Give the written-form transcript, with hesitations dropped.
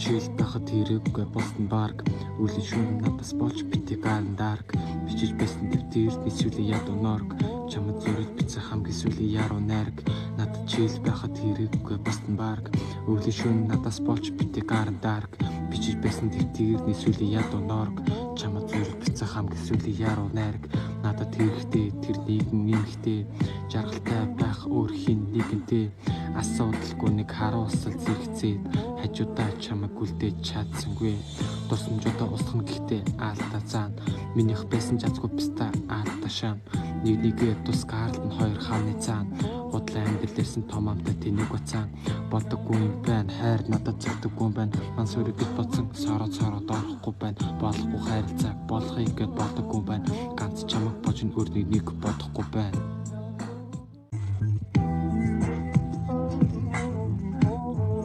Chill байхад хэрэггүй Boston Park. Үлийн шүн надаас болж бити Garden Dark. Бичиж байсан дэвтэрт сүүлийн ядуу норг. Чамд зүрэл бичсэн хамгийн сүүлийн яруу найраг. Надад chill байхад хэрэггүй Boston Park. Үлийн шүн надаас болж бити Garden Dark. Бичиж байсан дэвтэрт сүүлийн ядуу норг. Чамд зүрэл бичсэн хамгийн сүүлийн яруу найраг. Надад хэрэгтэй тэр нэгэн эмэгтэй. Жаргалтай байх өөр хин нэгэнтэй. Асуудалгүй нэг харуулсал зэрэгцээд хажуудаа чамайг үлдээж чадсангүй. Дурсамжуудаа устгах гэхдээ аалдаа заана. Минийх байсан жазгүй писта аалдаа шаана. Нэг нэгээ тус гарлан хоёр хааны цаана. Худлаа амьдрал ирсэн том амтай тэнэг бацаан. Бодоггүй юм байна, хайр надад зөгдөггүй юм байна. Мансүрийг гэж бодсон сороо цороо доорохгүй байна. Болохгүй харилцааг болохыг гэд бодоггүй юм байна. Ганц чамайг бож өөр нэг нэг бодохгүй байна.